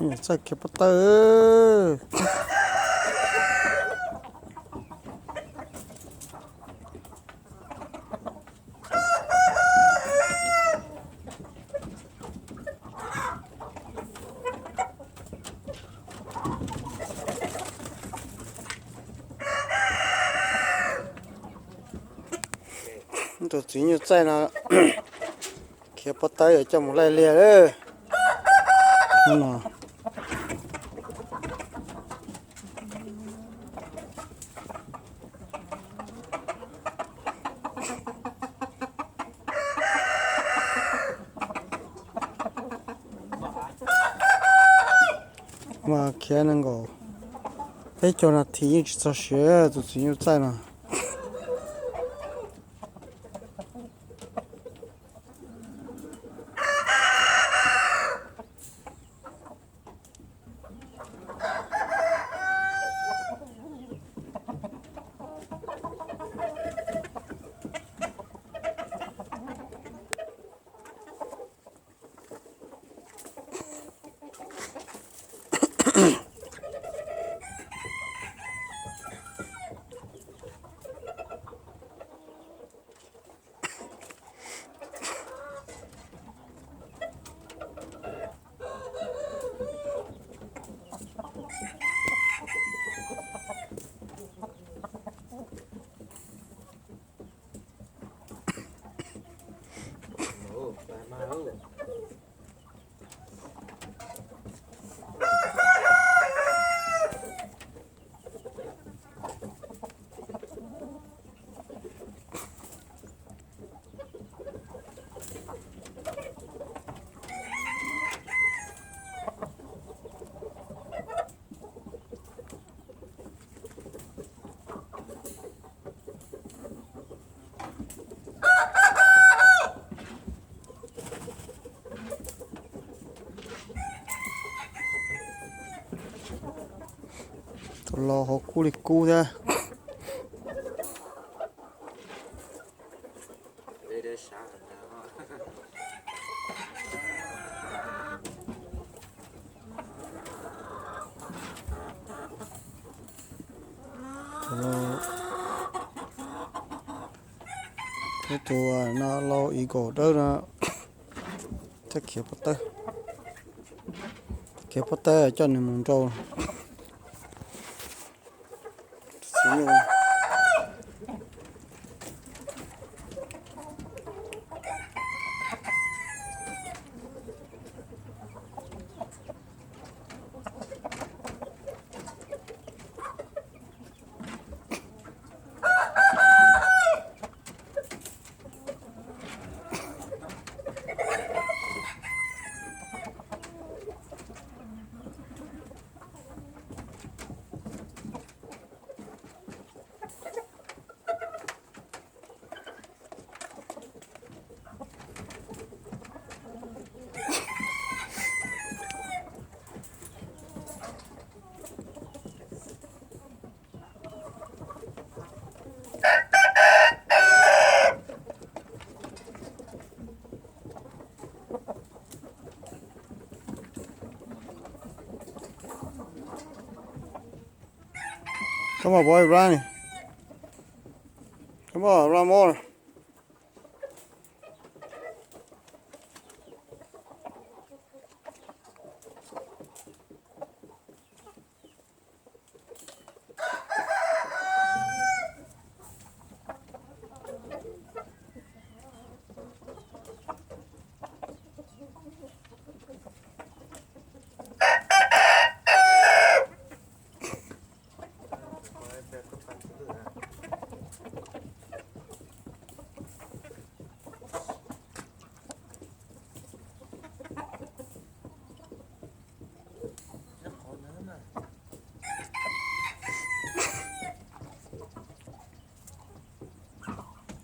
Txawj khiav pob tawb. Tus txiv nyuj txaij no khiav pob tawb yuav coj mus laij liaj lawm. Mas khiav nees nkaum peb caug nas this yeej tsis txog siav tus txiv nyuj txaij no. Tus laus hauv kub li kub thiab. Tus no lau eagle dawb no, thiab khiav pob tawb, khiav pob tawb coj nws mus nrau. Come on, boy, run. Come on, run more.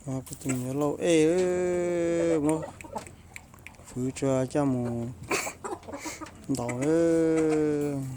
Kuv tus me nyuam lauj ej, fwv tsuas coj mus ntaus lawm.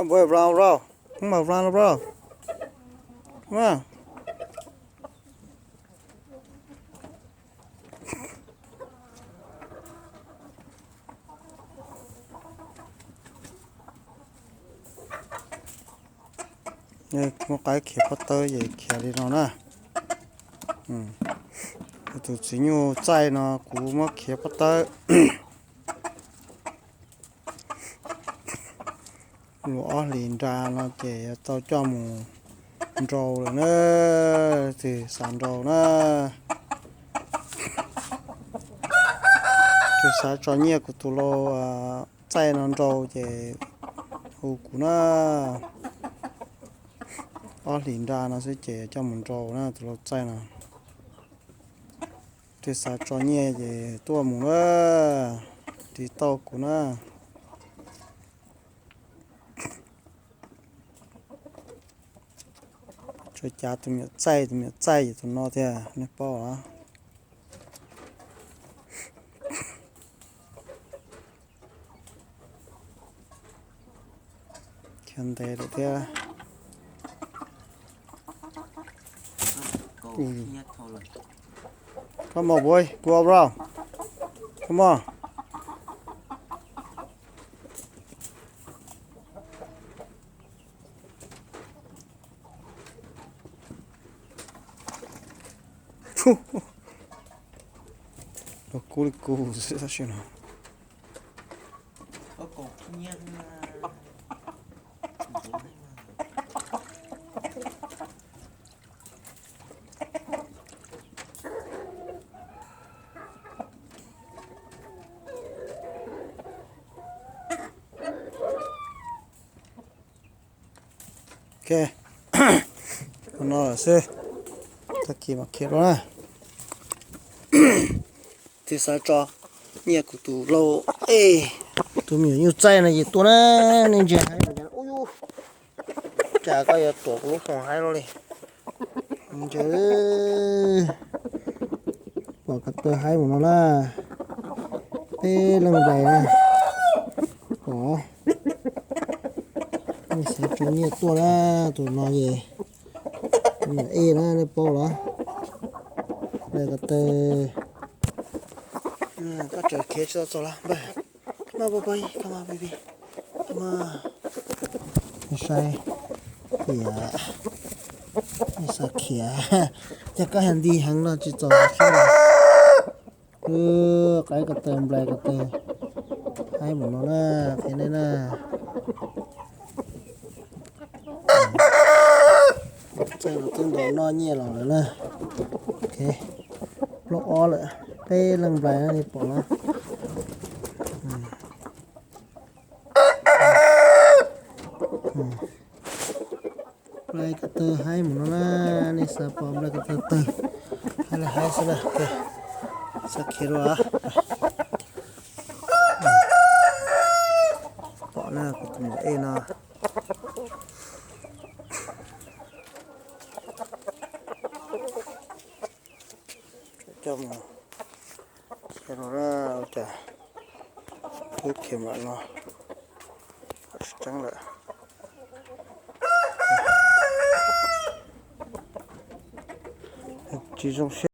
Bro, bro, bro. Không bảo bro, bro. Đúng không? Muab qaib khiav pob tawb ces khiav li no na. Tus txiv nyuj txaij no kuv muab khiav pob tawb. Luag ob hlis nra no ces yuav tau coj mus nrau lawm na. Tus xav nrau na, tus xav tso nyiaj kuv tus lau txaij no nrau ces hu kuv na. Ob hlis nra no xwb ces coj mus nrau na tus lau txaij no. Tus xav tso nyiaj ces tuaj mus na, tiv tauj kuv na. Tsuas cav tus me nyuam txaij, tus me nyuam txaij ces tus no tiag, nej paub os. Khiav ntev lawm thiab. Come on, boy. Go up, bro. Come on. Los kub li kuv xwb tab sis no. Ok, no xwb, tag kis mam khiav dua na. Tus xav tso nyiaj kuv tus lau, tus me nyuam nyuj txaij no ces tuaj na, nej ntsia haib mus cas, ub, cas koj yuav tuam kuv lub foos haib luaj li. Ntsia, pom ko taw haib mus no na, peb leej nplais na, pom. Nej xav tso nyiaj tuaj na, tus no ces tus me nyuam ej na, nej paub los? Nplais ko taw, koj tseem khiav tsis tau txog los npawg? Come on, boy, come on, baby, come on. Nej saib, khiav, nej xav khiav, yog koj hais nti heev no tsis txaus siab. Qaib ko taw, nplais ko taw, haib mus no na, qhia nej na. Txaij los twb ntaus noj nyiaj los lawm na. Ok, plaub ob lawm, peb leej nplais na, nej pom los? Nplais ko taw haib mus no na, nej xav pom nplais ko taw tawg, haib li haib xwb na. Xav khiav dua, pom na, kuv tus me nyuam ej no. Coj mus khiav no na, ua cas wb khiav mam no tsis tseeb lawm. Tsis zoo siab.